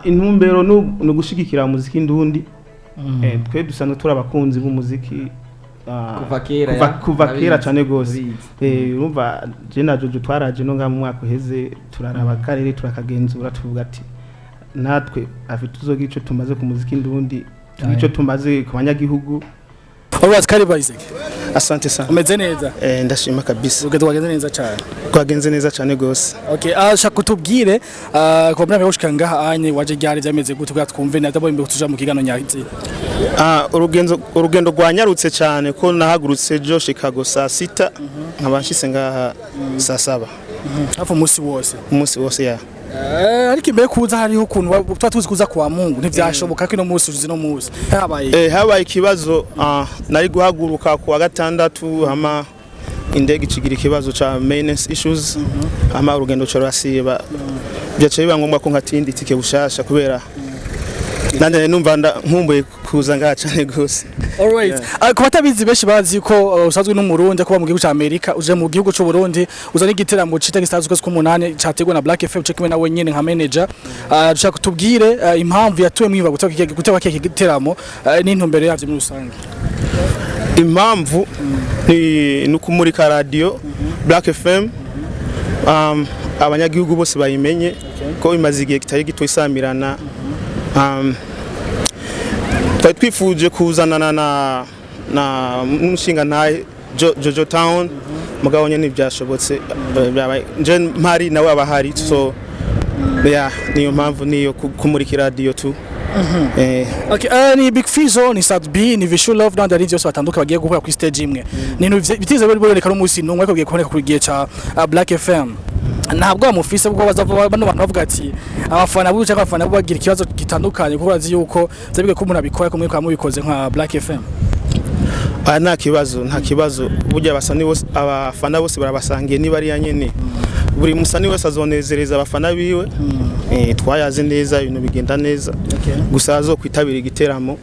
Intumbero ni ugushigikira umuziki ndundi. Twe dusanzwe turi abakunzi b'umuziki Kuva kera, kuva, ya? kuva kera Ndabizi, cyane gose. ndabizi. Urumva je na Jojo twaraje no ngaha mu mwaka uheze, turaraba akarere, turakagenzura, tuvuga ati natwe afite tuzogira ico tumaze ku muziki ndundi, tugira ico tumaze ku banyagihugu. Alright, karibu Isaac. Asante sana. Umeze neza? Ndashima kabisa. Urugendo rwagenze neza cyane? Twagenze neza cyane gose. Okay, shaka kutubwire kuva muri gushika ngaha anye, waje ryari, byameze gute, kugira twumve neza bo imbere tuja mu kigano nyazi. Urugendo rwanyarutse cyane ko nahagurutse ejo Chicago saa 6, nkaba nshitse ngaha saa 7. Hafi umunsi wose. Umunsi wose, ya. Ariko imbere kuza hariho ukuntu tuba tuzi kuza kwa Mungu ntivyashoboka ko ino munsi uzi no munsi habaye. Habaye ikibazo, nari guhaguruka ku wa gatandatu, hama indege ikigira ikibazo ca maintenance issues, hama urugendo rurasiba, byaciye biba ngombwa ko nkatinda itike bushasha, kubera nanjye numva nkumbuye kuza ngaha cyane gose. Alright. Ku batabizi, benshi bazi ko usanzwe n'Umurundi kuba mu gihugu ca Amerika, uje mu gihugu c'u Burundi uzana igiteramo cita gisanzwe ukwezi k'umunani categwa na Black FM, cyo kumwe nawe nyene nka manager. Dushaka kutubwire impamvu yatuye mwiba gutega kiki giteramo n'intumbero yavyo muri rusange. Impamvu ni ukumurika radio Black FM, abanyagihugu bose bayimenye ko imaze igihe kitari gito isamirana. Twari twifuje kuzanana na n'umushinga ntahe Jojo Town, mugabo nyene ntibyashobotse. Byabaye nje mpari nawe aba ahari, so yeah, niyo mpamvu niyo kumurika radio tu. Okay, ni Big Fizzo, ni Sat B, ni Visual Love n'abandi ari byose batandukanye bagiye guhura kuri stage imwe. Ni ibintu bitize bari biboneka n'umunsi n'umwe, ariko bigiye kuboneka ku gihe ca Black FM. Ntabwo bamufise kuko bazava bano bantu bavuga ati abafana bubu cyangwa abafana bo bagira ikibazo gitandukanye, kuko bazi yuko byabwiye ko umuntu abikora kumwe kwa mubikoze nka Black FM. Ah, nta kibazo, nta kibazo. Burya abasani bose, abafana bose barabasangiye, niba ari ya nyene buri musani wese azonezereza abafana biwe. Twayaze neza, ibintu bigenda neza. Gusa azokwitabira igiteramo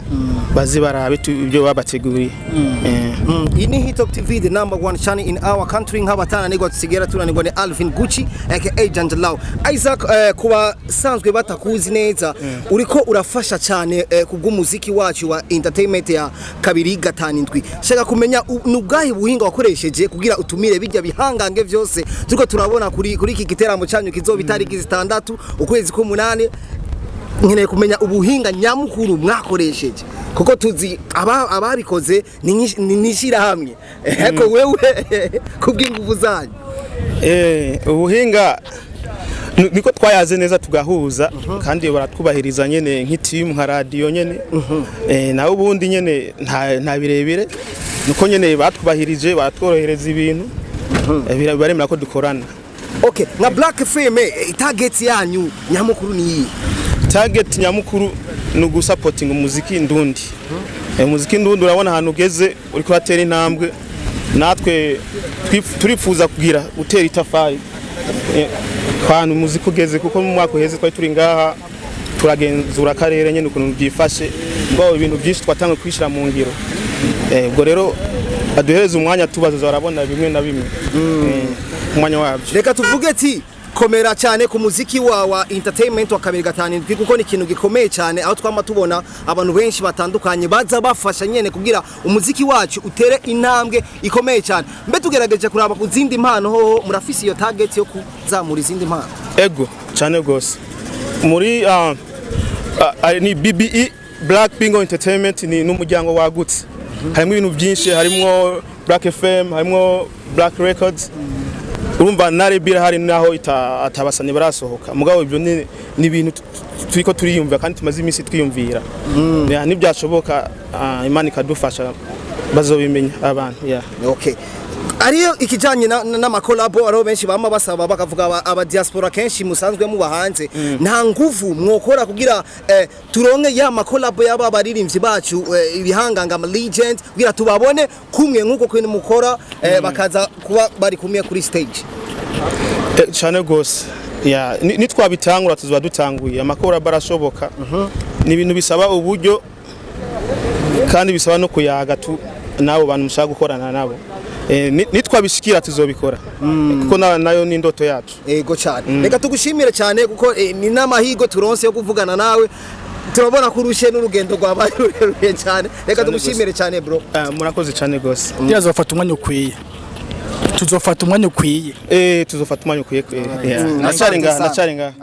baze barabe ibyo babateguriye. Iyi ni Hit Top TV, the number one channel in our country. Nk'abatananirwa tusigera tunanirwa ni Alvin Gucci aka Janjalao Isaac. Kuba sanzwe batakuzi neza, uriko urafasha cyane kubw'umuziki wacu wa entertainment ya 257. Shaka kumenya ni ubwahe buhinga wakoresheje kugira utumire bijya bihangange byose turiko turabona kuri iki giteramo cyanyu kizoba itariki 6 ukwezi k'umunani. Nkeneye kumenya ubuhinga nyamukuru mwakoresheje, kuko tuzi ababikoze ni nishyirahamwe, ariko wewe kubw'ingufu zanyu. Ubuhinga niko twayaze neza tugahuza, kandi baratwubahiriza nyene nk'itimu, nka radio nyene. Nawe ubundi nyene nta birebire, nuko nyene batwubahirije, baratworohereza ibintu. Baremera ko dukorana. Okay, nka Black FM, target yanyu nyamukuru ni iyi? Target nyamukuru ni ugusapotinga umuziki ndundi. Umuziki ndundi urabona ahantu ugeze, uriko uratera intambwe, natwe turifuza kugira gutera itafari ahantu umuziki ugeze, kuko mu mwaka uheze twari turi ngaha turagenzura akarere nyene ukuntu byifashe, ngo ibintu byinshi twatangiye kwishyira mu ngiro. Ubwo rero baduhereze umwanya tubaza, barabona bimwe na bimwe. Umwanya wabyo. Reka tuvuge ati komera cyane ku muziki wa entertainment wa 257, kuko ni ikintu gikomeye cyane, aho twama tubona abantu benshi batandukanye baza bafasha nyene kugira umuziki wacu utere intambwe ikomeye cyane. Mbe tugerageje kuraba ku zindi mpano hoho, murafise iyo target yo kuzamura izindi mpano? Ego, cyane gose. Muri ni BBE, Black Bingo Entertainment, ni n'umuryango wagutse, harimo ibintu byinshi, harimo Black FM, harimo Black Records. Urumva na Rebira hari naho atabasani barasohoka, mugabo ibyo ni ibintu turiko turiyumvira kandi tumaze iminsi twiyumvira. Yeah, nibyashoboka, Imana ikadufasha, bazobimenya abantu, yeah. Okay, ariyo ikijanye n'amakolabo, ariho benshi bama basaba bakavuga aba diaspora kenshi musanzwe muba hanze, nta nguvu mwokora kugira turonke ya makolabo y'aba baririmbyi bacu, ibihanganga, ama legend, kugira tubabone kumwe nk'uko kwene mukora, bakaza kuba bari kumwe kuri stage? Cyane gose, ya, nitwabitangura tuzoba dutanguye. Amakolabo arashoboka, ni ibintu bisaba uburyo kandi bisaba no kuyaga tu n'abo bantu mushaka gukorana nabo. Nitwabishikira tuzobikora, kuko nayo ni indoto yacu. Ego cyane, reka tugushimire cyane kuko ni n'amahirwe turonse yo kuvugana nawe. Turabona ko urushe n'urugendo rwabaye rurerure cyane. Reka tugushimire cyane, bro. Ah, murakoze cyane gose. Tuzofata umwanya ukwiye, tuzofata umwanya ukwiye. Tuzofata umwanya ukwiye. Yeah. Ndacari ngaha, ndacari ngaha.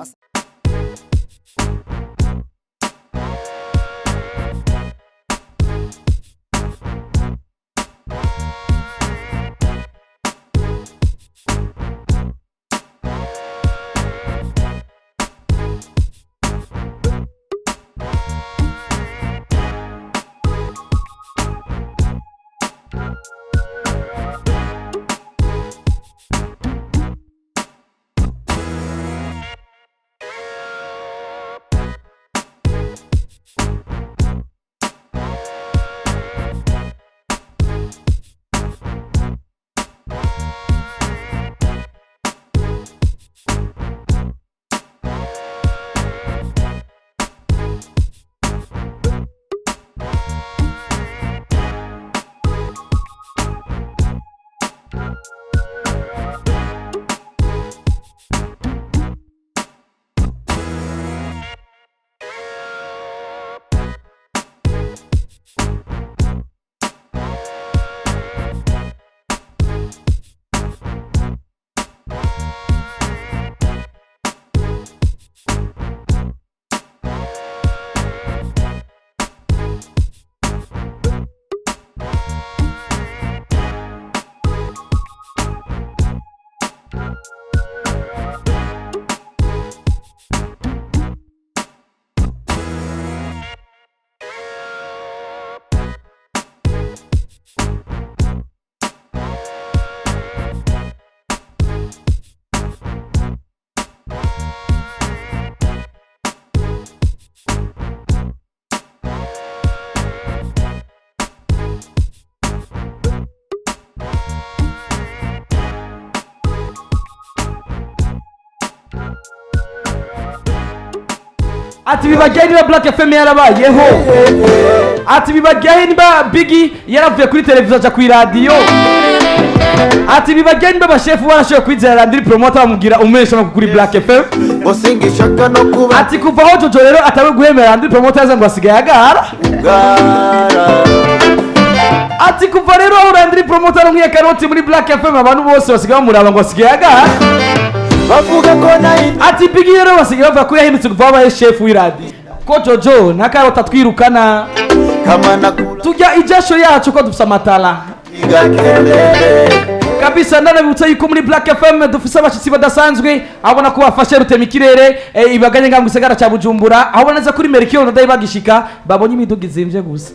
Ati bibajyahe niba Black FM yarabayeho? Ati bibajyahe niba Biggie yaravuye kuri televiziyo aja ku iradiyo? Ati bibajyahe niba abashefu barashoboye kwizera Landry Promoter bamubwira umuhesha amakuru kuri Black FM? Singishaka no kuba. Ati kuva aho Jojo rero atawe guhemera Landry Promoter yaza ngo asigaye agara. Gara. Ati kuva rero aho Landry Promoter aronkeye karoti muri Black FM, abantu bose basigaye bamuraba ngo asigaye agara. Bavuga ko nayi. Ati Biggie rero basigaye bavuga ko yahindutse kuva abaye shefu w'iradiyo, ko Jojo nta karoti atwirukana. Kamanakula. Tujya ijasho yacu ko dufise amatara. Igakelele. Kabisa, ndanabibutsa yuko muri Black FM dufise abashitsi badasanzwe, abona ko bafashe rutema ikirere ibaganye nga mu gisagara ca Bujumbura, aho neza kuri Merikio ndadayi bagishika babonye imiduga izimvye gusa.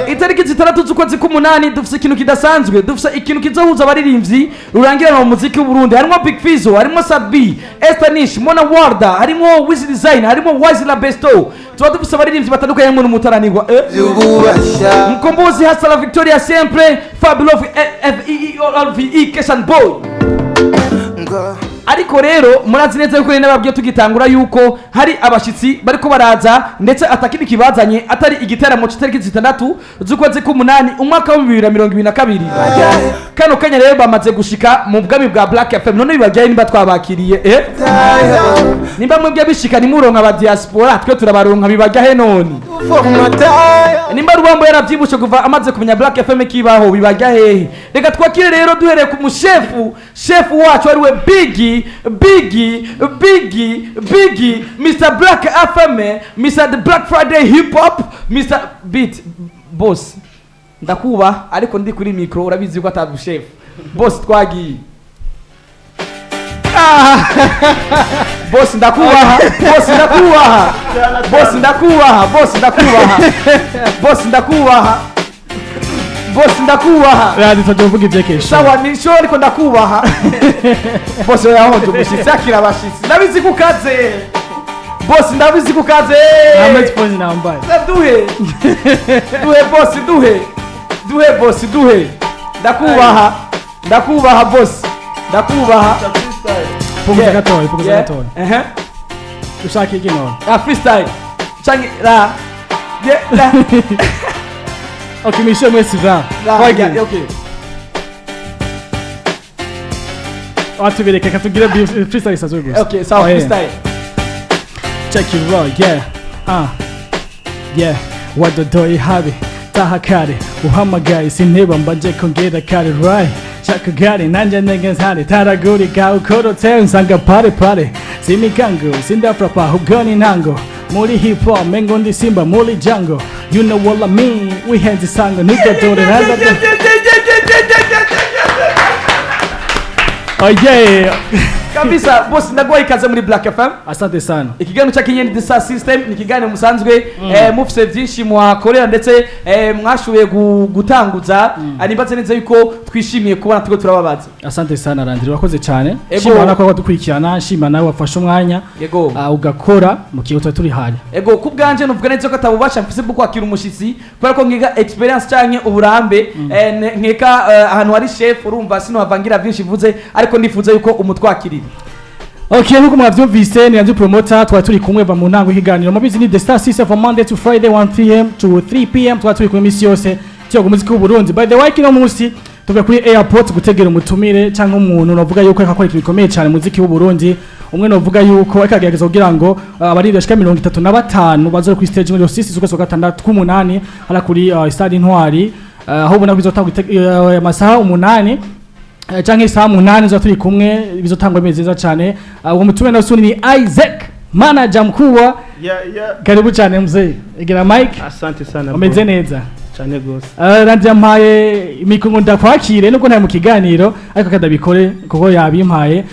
Itariki 6 z'ukwezi k'umunani dufise ikintu kidasanzwe, dufise ikintu kizohuza abaririmbyi rurangirana mu muziki w'Uburundi. Harimo Big Fizzo, harimo Sadbi, Esther Nish, Mona Warda, harimo Wiz Design, harimo Wise La Besto. Tuba dufise abaririmbyi batandukanye harimo n'umutaranirwa By'ububasha. Mkombozi Hasala, Victoria Sempre, Fabulov F E E O L V E, Keshan Boy. Ngo. Ariko rero murazi neza yuko nababwiye tugitangura yuko hari abashitsi bariko baraza, ndetse atakindi kibazanye atari igitaramo c'itariki 6 z'ukwezi k'umunani umwaka wa 2022. Kano kanya rero bamaze gushika mu bwami bwa Black FM. None bibajyaye nimba twabakiriye? Nimba mwebwe bishika nimuronka aba diaspora, twe turabaronka, bibajya he none? Nimba Rubambo yaravyibushe kuva amaze kumenya Black FM kibaho, bibajya hehe? Reka twakire rero duhereye ku mushefu, shefu wacu ariwe Biggie, Biggie, Biggie, Biggie, Mr Black FM, Mr The Black Friday Hip Hop, Mr Beat Boss. Ndakuba ariko ndi kuri micro, urabizi ko atabu chef boss. Twagiye. Ah! Boss, ndakubaha. Boss, ndakubaha. Boss, ndakubaha. Boss, ndakubaha. Boss, ndakubaha. Boss, ndakubaha. Radi tujya kuvuga ibyekesho. Sawa, ni sho, ariko ndakubaha. Boss yahonje umushitsi, akira abashitsi. Ndabizi ko ukaze, boss, ndabizi ko ukaze. Nta headphones nambaye. Duhe, duhe boss, duhe, duhe boss, duhe. Ndakubaha, ndakubaha boss, ndakubaha. Punguza gatoya, punguza gatoya. Ehe. Ushaka iki none? Ah, freestyle changi la, yeah, la. Okay, mwishyure mwese bra. Twagiye. Yeah, okay. Watubereke katugire freestyle isazwe gusa. Okay, sawa. Oh, yeah. Freestyle. Check it out, yeah. Yeah. Wadodoye habi taha kare uhamagaye sinteba mbanje kongera kare, right? Shaka gare nanjye ndenge nsare taragurika ukorotse nsanga pare pare sinikango sindafrapa ubwo ni ntango muri hip hop mengo ndi simba muri jungle, you know what I mean, we hands isango ntugadore. Oh yeah. Kabisa boss, ndaguha ikaze muri Black FM. Asante sana. Ikiganiro cya Kinyeni The Star System ni ikiganiro musanzwe mufise byinshi mwakorera ndetse mwashoboye gutanguza. Nibaze neza yuko twishimiye kubona turiko turababaza. Asante sana Landry, urakoze cyane. Ego. Shima nako wadukurikirana, shima nawe wafashe umwanya Yego. Ugakora mu kigo tuba turi hari. Ego, ku bwanje nuvuga neza ko atabubasha mfise bwo kwakira umushitsi kubera ko ngiga experience canke uburambe nkeka ahantu hari chef urumva sinohavangira vyinshi mvuze, ariko ndifuza yuko umutwakirira. Okay, nkuko mwavyumvise ni Andrew Promoter twari turi kumwe va mu ntango y'ikiganiro. Mubizi ni The Star System from Monday to Friday, 1 p.m. to 3 p.m. Twari turi kumwe imisi yose tuyaga umuziki w'u Burundi. By the way, kino munsi tuvuye kuri airport gutegera umutumire cyangwa umuntu navuga yuko ariko akora ikintu gikomeye cyane mu muziki w'u Burundi. Umwe novuga yuko ariko agerageza kugira ngo abaririmbyi bashika 35 bazobe kuri stage muri 6 z'ukwezi kwa gatandatu k'umunani hara kuri Stade Intwari, aho ubona ko bizotangwa amasaha 8 canke isaha 8 zo turi kumwe, bizotangwa bimeze neza cyane. Uwo mutume nawe ni Isaac, manager mkubwa. Yeah. Karibu cyane mzee, egera mic. Asante sana bro. Umeze neza? Cyane gose. Randi yampaye imikro ngo ndakwakire nubwo ntari mu kiganiro, ariko kadabikore kuko yabimpaye.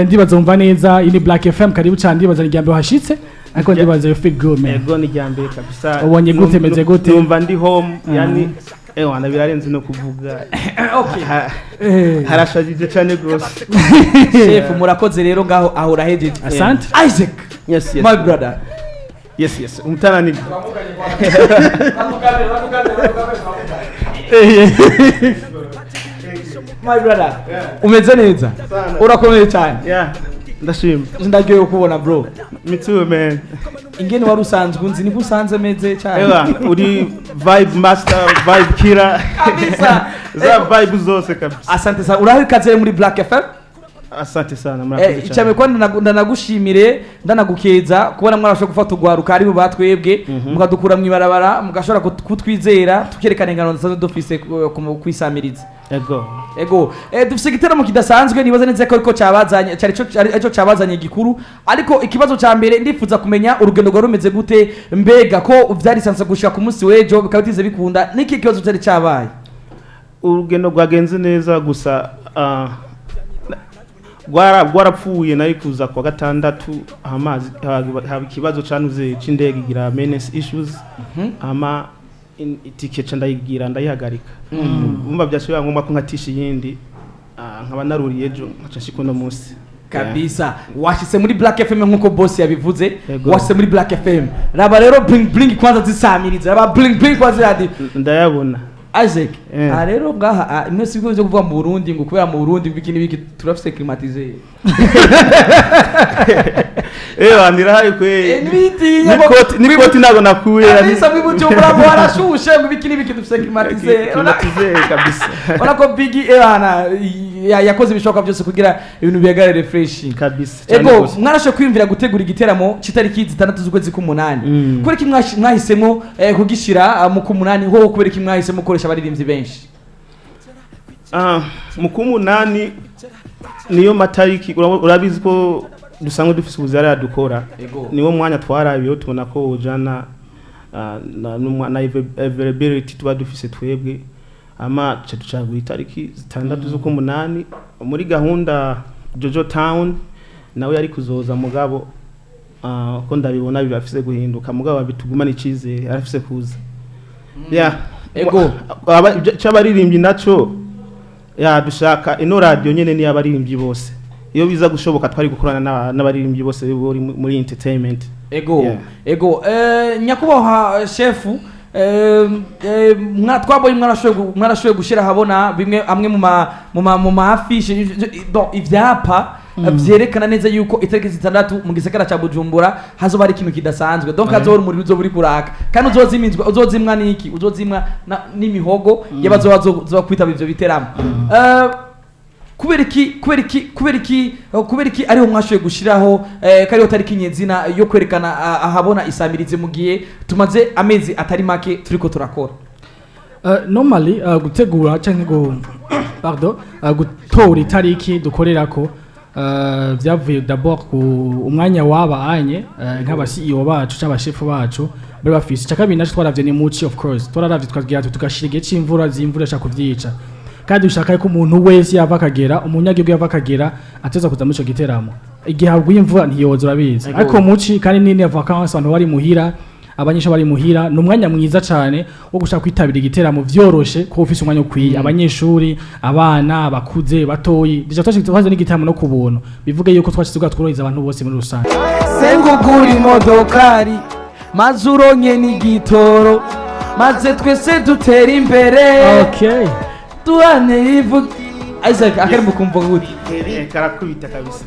Ndibaza wumva neza, iyi ni Black FM. Karibu cyane, ndibaza ni irya wahashitse, ariko ndibaza you feel good, man. Ego, ni irya mbere kabisa. Ubonye gute, meze gute? Numva ndi home, yani ewana birarenze no kuvuga. Okay. Harashajije cyane gose. Chef, murakoze rero, ngaho aho urahejeje. Asante. Isaac. Yes. My brother. Yes, umutanani. My brother, umeze neza, urakomeye cyane. Yeah, ndashima. Ndaryohewe kubona, bro. Me too, man. Ingene wari usanzwe unzi niko usanze meze cyane. Ewa, uri vibe master, vibe killer. Kabisa. Za vibe zose kabisa. Asante sana, uraho ikaze muri Black FM. Asante sana, murakoze cyane. Icya mbere ndanagushimire, ndanagukeza kubona mwarashoboye gufata ugwaruka ari bo batwebwe mukadukura mu ibarabara, mugashobora kutwizera tukerekana ingano dusanzwe dufise kwisamiriza. Ego. Ego, dufise igiteramo kidasanzwe, nibaza neza ko ariko cyabazanye cyari cyo aricyo cyabazanye gikuru, ariko ikibazo cya mbere ndifuza kumenya urugendo rwari rumeze gute, mbega ko vyarisanzwe gushika ku munsi w'ejo bikaba bitize bikunda, niki kibazo cyari cyabaye? Urugendo rwagenze neza gusa rwarapfuye. Nari kuza kuwa gatandatu, amazi haba ikibazo canuze c'indege igira maintenance issues, ama itike ca ndayigira ndayihagarika. Umva byashoboye ngombwa ko nkatisha iyindi, nkaba naruriye ejo nkaca nshika uno munsi. Kabisa, washitse muri Black FM nkuko boss yabivuze. Yego. Washitse muri Black FM, raba rero bling bling kwanza zisamiriza, raba bling bling kwanza radio. Ndayabona. Isaac. Aha rero ngaha imwe si byo kuvuga mu Burundi ngo kubera mu Burundi biki n'ibiki, turafise climatiseur. Ewa, ndirahaye kwe. N'ibitinya N'ikoti ntabwo nakuye. Kabisa, muri Bujumbura ngo harashushe ngo ibiki n'ibiki, dufise climatiseur. Climatiseur kabisa. Urabona ko Biggie ebana yakoze ibishoboka byose kugira ibintu bihagarare fresh. Kabisa cyane Ego. gose. Mwarashoboye kwiyumvira gutegura igiteramo c'itariki 6 z'ukwezi k'umunani. Kubera iki mwahisemo kugishira mu k'umunani ho? Kubera iki mwahisemo gukoresha abaririmbyi benshi? Mu k'umunani niyo matariki urabizi ko dusanzwe dufise ubuzara dukora. Ego. Niwo mwanya twarabiyeho tubona ko ujana na availability tuba dufise twebwe, ama tuca ducagura itariki 6 z'ukumunani. Muri gahunda Jojo Town nawe yari kuzoza, mugabo ko ndabibona bibafise guhinduka, mugabo bitugumana icizere arafise kuza, yeah. Ego. C'abaririmbyi naco ya dushaka ino radio nyene ni abaririmbyi bose. Iyo biza gushoboka twari gukorana n'abaririmbyi bose bari muri entertainment. Ego. Yeah. Ego, nyakubahwa shefu, twabonye mwarashoboye gushyira ahabona bimwe amwe mu ma affiche, bon, ivyapa. Vyerekana neza yuko itariki 6 mu gisagara ca Bujumbura hazoba hari ikintu kidasanzwe. Donc hazoba umuriro uzoba uri kuraka, kandi uzozimizwa, uzozimwa niki, uzozimwa n'imihogo y'abazoba zoba kwitaba ivyo biteramo. Kubera iki ariho mwashoboye gushiraho ko ariho tariki nyezina yo kwerekana ahabona isamirize, mu gihe tumaze amezi atari make turiko turakora? Normally gutegura canke gu pardon gutora itariki dukorerako vyavuye d'abord ku umwanya wabanye nk'aba CEO bacu cyangwa abashefu bacu bari bafise. Icya kabiri naco twaravye ni muci, of course twararavye twabwira tuti tugashira igihe c'imvura, z'imvura ishaka kuvyica, kandi dushaka ko umuntu wese yava akagera, umunyagihugu yava akagera, ateza kuza muri ico giteramo. Igihe haguye imvura ntiyoza, urabizi. Ariko muci kandi ni vacances, abantu bari muhira, abanyeshuri bari muhira, ni umwanya mwiza cyane wo gushaka kwitabira igiteramo vyoroshe kuko ufise umwanya ukwiye. Abanyeshuri, abana, abakuze, batoyi, déjà twashitse twaje n'igitaramo no ku buntu, bivuge yuko twashize ubwa tworohereza abantu bose muri rusange. Sengugura imodokari maze uronke n'igitoro, maze twese dutere imbere. Okay. Duhane ivu. Isaac, akari mu kumva gute? Karakubita kabisa,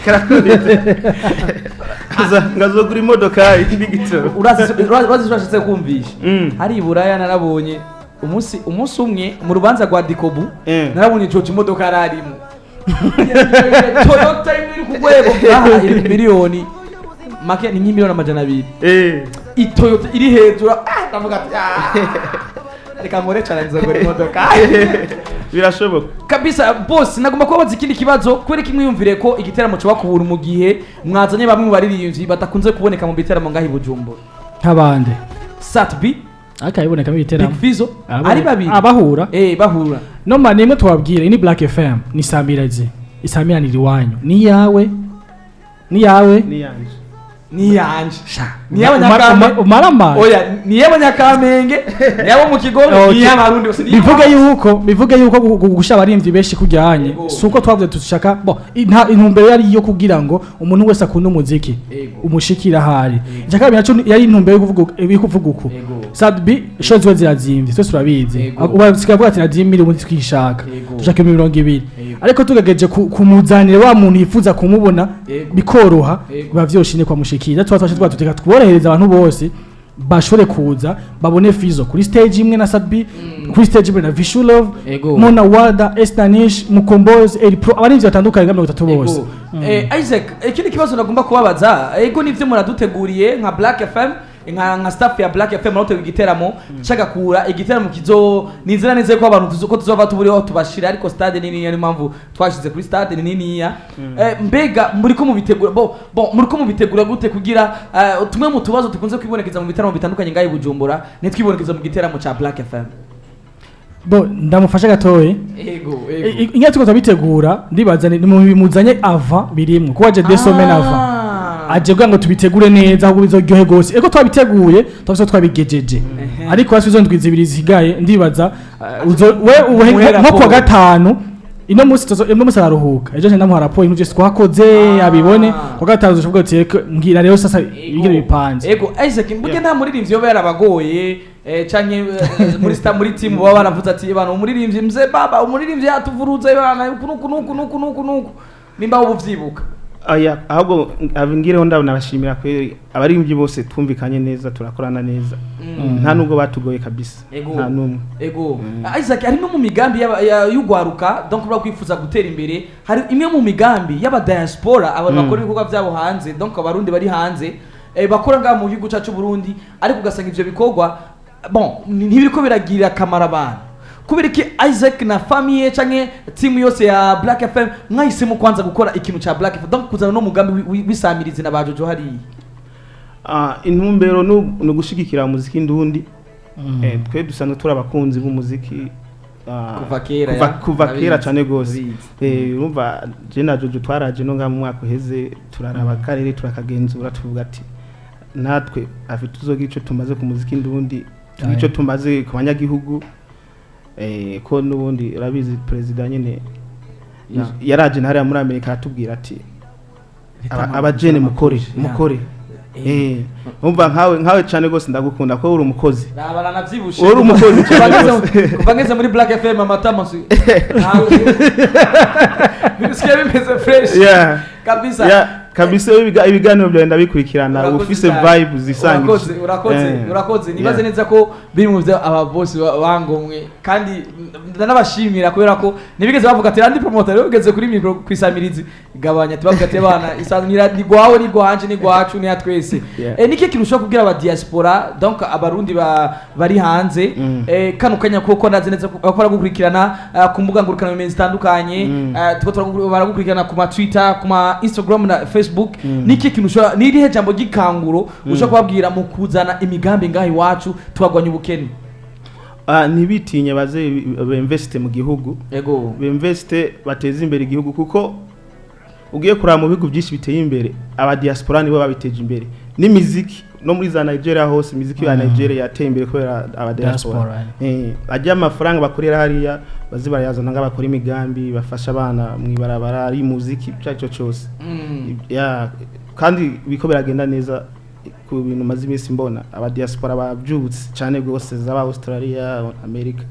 karakubita. Ngazogura imodoka n'igitoro. Urazi urashatse kumvisha. Hari i Buraya narabonye umunsi umwe mu rubanza rwa Dikobu, narabonye George imodoka yari arimo, Toyota imwe iri ku rwego aha iri ku miliyoni make, ni nk'imiliyoni 200. Itoyota iri hejuru, ndavuga ati: "Ah, reka nkore cyane nzogura imodoka." Birashoboka. Kabisa boss, nagomba kubabaza ikindi kibazo. Kubera ko mwiyumvire ko igiteramo coba kubura mu gihe mwazanye bamwe mu baririmbyi batakunze kuboneka mu biteramo ngaho i Bujumbura? Nk'abandi? Sat-B. Akabibonekamo Big ibiteramo. Fizzo ari babiri. Abahura. Bahura. Noma nimwe tubabwire, iyi ni Black FM, ni Samirazi isamiranira iwanyu, ni yawe, ni yawe. Niyanje. Ni yanje, ni y'abanyakamenge. Umarama. Oya, ni y'abanyakamenge, ni y'abo mu Kigobe, ni y'abarundi bose, ni Bivuge yuko gusha abarimvyi benshi kujyanye, si uko twavuze dushaka bo intumbero yari iyo kugira ngo umuntu wese akunda umuziki umushikira ahari. Icya kabiri naco yari intumbero yo kuvuga uku Sat-B show ziwe zirazimvye, twese turabizi. Ubu basigaye bavuga ati nazimire, ubundi twishaka dushaka 20,000. Ariko tugerageje kumuzanira wa muntu yifuza kumubona, bikoroha, biba vyoroshe kwamushikira. Tuba twashe twatuteka tworohereza abantu bose bashobore kuza babone Fizo kuri stage imwe na Sat-B, kuri stage imwe na Vishu Love, Mona Wada, Estanish, Mukombozi, El Pro, abarinzi batandukanye nka 30 bose. Isaac, ikindi kibazo nagomba kubabaza, ego nivyo muraduteguriye nka Black FM, nka staff ya Black FM muradutegura igiteramo cagakura, igiteramo kizo nizera neza ko abantu tuzo ko tuzova tuburiho tubashira, ariko stade ni niniya, niyo mpamvu twashize kuri stade ni niniya. Mbega muriko mubitegura bo muriko mubitegura gute kugira tumwe mu tubazo tukunze kwibonekeza mu bitaramo bitandukanye ngaho i Bujumbura ntitwibonekeza mu giteramo ca Black FM? Bo ndamufasha gatoye. Ego. Inga tuko turabitegura, ndibaza ni mu bimuzanye ava birimwo kuko aje 2 semaines avant, aje kugira ngo tubitegure neza ahubwo bizoryohe gose. Ego, twabiteguye, twabise twabigejeje, ariko hasi izo ndwi 2 zisigaye ndibaza we uhe Muhe nko kuwa raporo. gatanu ino munsi ino munsi araruhuka, ejo ndamuha raporo ibintu byose twakoze abibone. Kuwa gatanu uzoshoboka uti: "Eko, mbwira rero sasa ibigire bipanze." Ego Isaac, mbuge nta muririmbyi yoba yarabagoye canke muri star muri team baba baravuze ati: "Bana, umuririmbyi mzee baba, umuririmbyi yatuvuruze bana uku nuku nuku nuku nuku nuku," nimba ubu vyibuka? Aya, ahubwo abingireho ndabona bashimira kweri abaririmbyi bose, twumvikanye neza, turakorana neza, nta nubwo batugoye kabisa. Nta numwe. Ego Isaac, hari imwe mu migambi y'ugwaruka, donc ura kwifuza gutera imbere, hari imwe mu migambi y'aba diaspora, abantu bakora ibikorwa byabo hanze, donc abarundi bari hanze bakora ngaha mu gihugu cyacu Burundi, ariko ugasanga ivyo bikorwa bon ntibiriko biragirira akamaro abantu. Kubera iki Isaac na famille canke team yose ya Black FM mwahisemo kwanza gukora ikintu ca Black FM, donc kuzana no mugambi w'isamirizi na bajojo hariya? Intumbero ni ugushigikira umuziki ndundi. Twe dusanzwe turi abakunzi b'umuziki Kuva kera, kuva, ya. kuva kera Ndabizi, cyane gose. ndabizi. Urumva je na Jojo twaraje no ngaha mu mwaka uheze, turaraba akarere, turakagenzura, tuvuga ati natwe afite tuzogira ico tumaze ku muziki ndundi, tugira ico tumaze ku banyagihugu. Ko n'ubundi urabizi perezida nyene yaraje hariya muri Amerika aratubwira ati: "Abajene mukore, mukore." Umva nkawe cyane gose ndagukunda ko uri umukozi. Raba navyibushe. Uri umukozi Kuva cyane gose. kuva ngeze muri Black FM amatama Bisigaye bimeze fresh. Kabisa. Yeah, kabisa, ibiganiro byawe ndabikurikirana. Urakoze ufise cyane. vibe zisangije. Urakoze, urakoze. Urakoze. Nibaze neza ko biri mu byo aba boss bangomwe, kandi ndanabashimira kubera ko ntibigeze bavuga ati Landry Promoter rero ugeze kuri micro kwisamirizi gabanya, tubavuga ati bana isanira ni gwawe, ni gwanje, ni gwacu, ni ya twese. Niki kintu ushobora kubwira aba diaspora, donc abarundi bari hanze, kano kanya, kuko ndazi neza ko bakora gukurikirana ku mbuga ngurukanabumenyi zitandukanye, tuko baragukurikirana ku ma Twitter, ku ma Instagram na Facebook? Niki kintu ushobora, ni irihe jambo ry'ikanguro ushobora kubabwira mu kuzana imigambi ngaha iwacu tukagwanya ubukene? Ah, ntibitinye, baze bemveste mu gihugu. Bemveste, bateze imbere igihugu, kuko ugiye kuraba mu bihugu byinshi biteye imbere, aba diaspora nibo babiteje imbere n'imiziki. No muri za Nigeria hose, imiziki ya Nigeria yateye imbere kubera aba diaspora. Diaspora. Ajya amafaranga bakorera hariya, baze barayazana ngo bakora imigambi, bafasha abana mu ibarabara, ari muziki, icyo ari cyo cyose. Ya, kandi biko biragenda neza ku bintu maze iminsi mbona, aba diaspora babyutse cyane rwose, zaba Australia, America.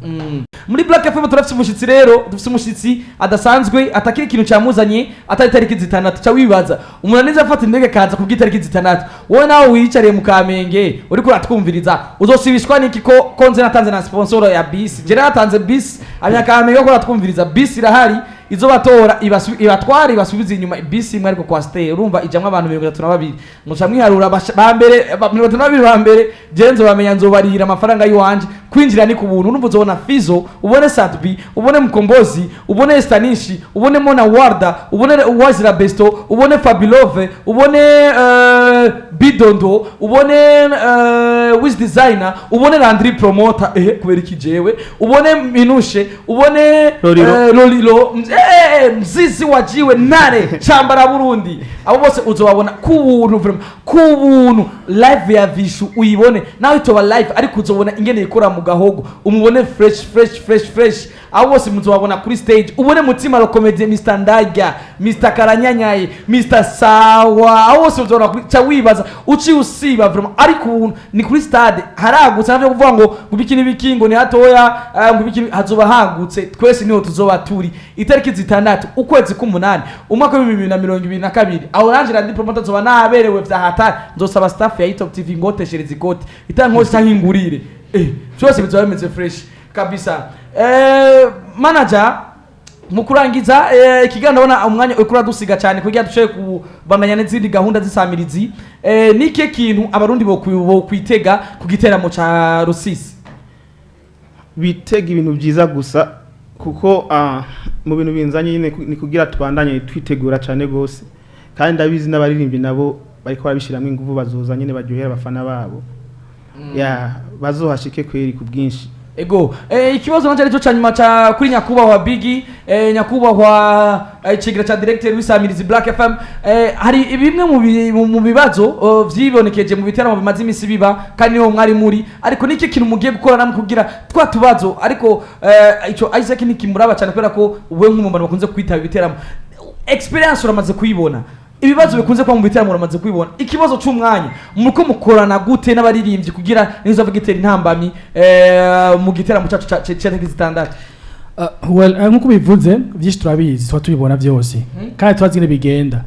Muri Black FM turafite umushyitsi rero, dufite umushyitsi adasanzwe, atakiri ikintu cyamuzanye atari itariki 6. Ca wibaza umuntu aneze afata indege akaza kubw'itariki 6, wowe nawe wiyicariye mu Kamenge uriko uratwumviriza, uzosibishwa n'iki ko nze natanze na sponsor ya bisi? Je natanze bisi, abanyakamenge ko uratwumviriza, bisi irahari izo batora ibatwara ibasubiza inyuma. Bisi imwe ariko kwa stay, urumva ijamwo abantu 32, muca mwiharura ba mbere 32 ba mbere. Je nzobamenya, nzobarihira amafaranga y'iwanje. Kwinjira ni ku buntu. Urumva uzobona Fizo, ubone Sat-B, ubone Mkombozi, ubone Stanishi, ubone Mona Warda, ubone Wazira Besto, ubone Fabilove, ubone Bidondo, ubone Wiz Designer, ubone Landry Promoter, kubera iki jewe, ubone Minushe, ubone Lolilo. Lolilo, Mzizi wajiwe Nare Chambara Burundi. Abo bose uzobabona ku buntu, vraiment ku buntu. Live ya Vishu uyibone nawe, itoba live ariko uzobona ingene ikora mu gahogo, umubone fresh, fresh, fresh, fresh. Abo bose muzobabona kuri stage. Ubone Mutima lo Comedy, Mr Ndajya, Mr Karanyanyaye, Mr Sawa, abo bose muzobona kuri. Ca wibaza uci usiba vraiment, ariko ubuntu ni kuri stade haragutse, navyo kuvuga ngo ibiki n'ibiki ngo ni hatoya, ngo ibiki hazoba hagutse, twese niho tuzoba turi itariki 6 ukwezi k'umunani umwaka wa 2022. Aho nanje Landry Promoter nzoba naberewe vya hatari, nzosaba staff ya Hitop TV ngoteshereza ikoti itankose canke ingurire, byose bizoba bimeze fresh kabisa. Manager, mu kurangiza ikiganiro, ndabona umwanya uriko uradusiga cyane kugira dushobore kubandanya n'izindi gahunda z'isamirizi. Niki kintu abarundi bokwitega ku giteramo ca Rusisi? Bitega ibintu byiza gusa, kuko mu bintu binzanye nyine ni kugira tubandanye twitegura cyane gose, kandi ndabizi n'abaririmbyi nabo bariko barabishiramo ingufu, bazoza nyine baryohera abafana babo, ya bazohashike kweri ku bwinshi. Ego, ikibazo nanje aricyo canyuma ca kuri nyakubahwa Bigi, nyakubahwa icegera ca directeur w'isamirizi Black FM, hari bimwe mu bibazo vyibonekeje mu biteramo bimaze imisi biba, kandi niho mwari muri, ariko niki kintu mugiye gukora namwe kugira twa tubazo? Ariko ico Isaac nikimuraba cyane, kubera ko we nk'umuntu bakunze kwitaba ibiteramo, experience uramaze kuyibona, ibibazo bikunze kuba mu biteramo uramaze kubibona. Ikibazo c'umwanya, muriko mukorana gute n'abaririmbyi kugira nizo gitera intambamyi mu giteramo cacu ca tariki 6? Well, nkuko bivuze, byinshi turabizi, tuba tubibona byose kandi turazi ingene bigenda.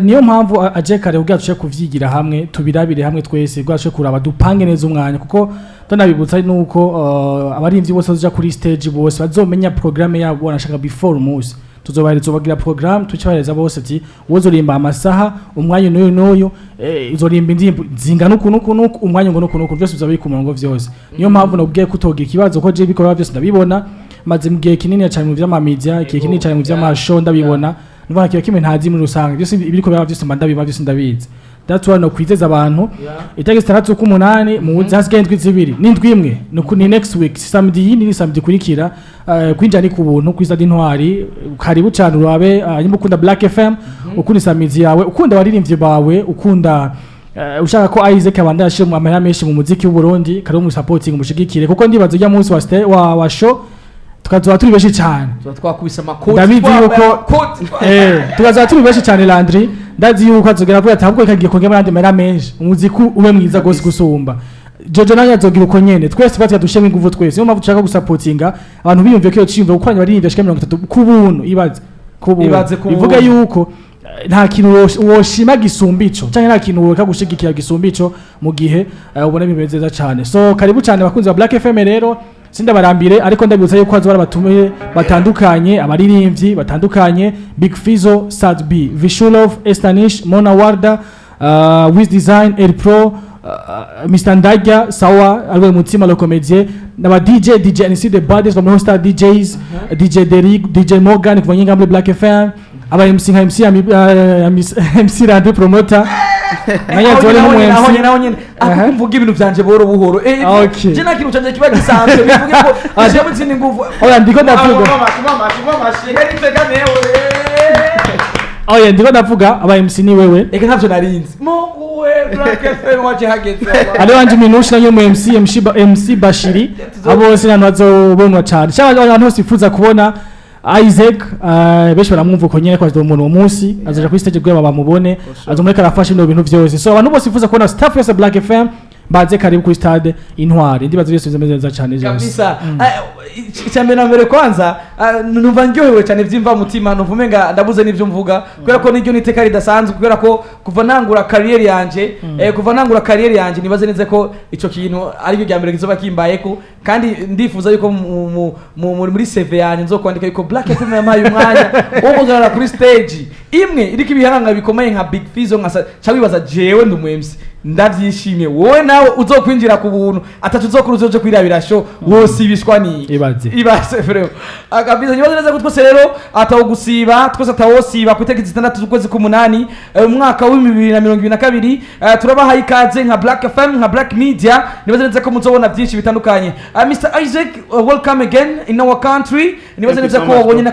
Niyo mpamvu aje kare kugira duce kuvyigira hamwe, tubirabire hamwe twese, kugira duce kuraba dupange neza umwanya, kuko tunabibutsa nuko abarimvyi bose bazoja kuri stage bose bazomenya programme yabo banashaka before umunsi. Tuzobahereza, bagira programme, tucabahereza bose ati wowe uzorimba amasaha, umwanya n'uyu n'uyu, uzorimba indirimbo zingana uku n'uku n'uku, umwanya ngo n'uku n'uku, byose bizaba biri ku murongo vyose. Niyo mpamvu nabwiye ko utogira ikibazo, ko je bikorwa byose ndabibona, maze mu gihe kinini cyane mu vy'amamedia, igihe kinini cyane mu vy'amashow ndabibona. Numva kiba kimwe ntazi muri rusange, byose ibiriko biraba byose mba ndabibona, byose ndabizi. That's why no kwizeza abantu itariki 6 k'umunani muzi, hasigaye indwi 2 n'indwi imwe, ni next week samedi, yindi ni samedi ikurikira. Kwinjira ni ku buntu kuri Stade Intwari. Karibu cyane urabe, nyuma ukunda Black FM, ukunda isamizi yawe, ukunda abaririmbyi bawe, ukunda ushaka ko Isaac abandanya ashira amahera menshi mu muziki w'u Burundi, karibu mu supporting, umushigikire, kuko ndibaza ujya munsi wa show tukazoba turi benshi cyane. Tuba twakubise amakoti. Ndabizi twambaye yuko amakoti. Tukazoba turi benshi cyane. Landry ndazi yuko azogera avuga ati ahubwo ikagiye kongera ayandi mahera menshi, umuziki ube mwiza gose gusumba. Jojo nawe azogira uko nyene, twese batya dushemo inguvu twese. Niyo mpamvu dushaka gusapotinga abantu biyumviye ko iyo ciyumviro gukoranya abaririmbyi bashika 30 ku buntu, ibaze. Ku buntu. Ibaze ku Bivuga buntu. yuko nta kintu woshima gisumba ico, canke nta kintu woreka gushigikira gisumba ico mu gihe ubona bimeze neza cane. So karibu cane bakunzi ba Black FM. Rero sindabarambire, ariko ndabibutsa yuko hazoba hari abatumiye batandukanye, abaririmbyi batandukanye: Big Fizzo, Sad B, Vishulov, Estanish, Mona Warda, Wiz Design, El Pro, Mr Ndagya Sawa ariwe Mutima le comédien, n'aba DJ, DJ NC the Baddest from Star DJs, DJ Derrick, DJ Morgan kuva nyinga muri Black FM, aba MC nka MC MC Randy Promoter naye azore Aho nk'umu nyene, aho MC. nyene, aho nyene. Ako kumvuga ibintu vyanje buhoro buhoro. Okay. Je nta kintu canje kiba gisanzwe bivuge ko jewe izindi nguvu. Oya, ndiko ndavuga. Oya, ndiko ndavuga aba MC ni wewe. Eka ntavyo narinzi. Mungu we, Black FM waje hageze. Hariho Ange Minouche nayo mu MC, MC, MC Bashiri. Abo bose ni abantu bazobonwa cyane, cyangwa abantu bose bifuza kubona Isaac, benshi baramwumva uko nyene ko azoba umuntu uwo munsi azoja kuri stage kugira bamubone, azomureka arafasha ibino bintu vyose. So abantu bose bifuza kubona staff yose Black FM baze, karibu kuri stade Intwari. Ndibaza byose bizameze neza cyane byose. Kabisa. Icya mbere na mbere kwanza, numva ndyohewe cyane byimva mutima, numva umenga ndabuze n'ibyo mvuga, kubera ko niryo niteka ridasanzwe, kubera ko kuva nangura carrière yanje nibaze neza ko ico kintu aricyo rya mbere kizoba kimbayeko, kandi ndifuza yuko muri CV yanje nzokwandika yuko Black FM yampaye umwanya wo guhagarara kuri stage imwe iriko ibihangano bikomeye nka Big Fizzo, nka ca wibaza jewe ndi umu MC, ndavyishimiye. Wowe nawe uzokwinjira ku buntu atatu uzokora uzoje kwirabira show wosibishwa ni Ibaze. Ibaze frère. Akabisa nibaze neza ko twese rero atawugusiba, twese atawosiba ku itariki 6 z'ukwezi k'umunani, umwaka wa 2022. Turabahaye ikaze nka Black FM, nka Black Media. Nibaze neza ko muzobona byinshi bitandukanye. Mr Isaac, welcome again in our country. Nibaze Thank you neza so ko much, wabonye bro.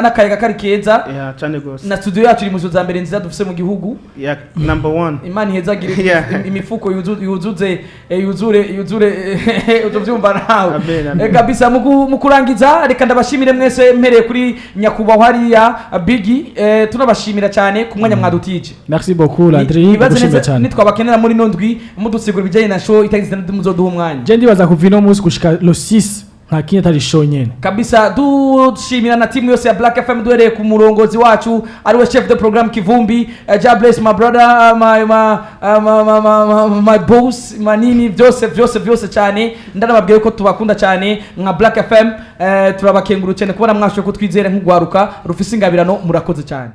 n'akayaga kari keza. Yeah, cyane gose. Na studio yacu iri mu nzu za mbere nziza dufise mu gihugu. Yeah, number one. Imana ihezagire imifuko yuzuze, yuzure uzovyumva nawe. Amen, amen. Kabisa mu kurangiza, reka ndabashimire mwese mpereye kuri nyakubahwa hariya Bigi. Tunabashimira cyane ku mwanya mwadutije. Merci beaucoup Landry, Nibaze ndagushimiye neza cyane. nitwabakenera muri ino ndwi mudusigura ibijyanye na show itariki 6, muzoduha umwanya. Je ndibaza kuva ino munsi gushika le 6 nta kindi atari show nyene. Kabisa, dushimira na timu yose ya Black FM, duhereye ku murongozi wacu ariwe chef de programme Kivumbi. God bless my brother, my boss manini, byose byose byose cyane. Ndanababwiye ko tubakunda cyane nka Black FM. Turabakenguru cyane kubona mwashoboye kutwizera nk'ugwaruka rufise ingabirano. Murakoze cyane.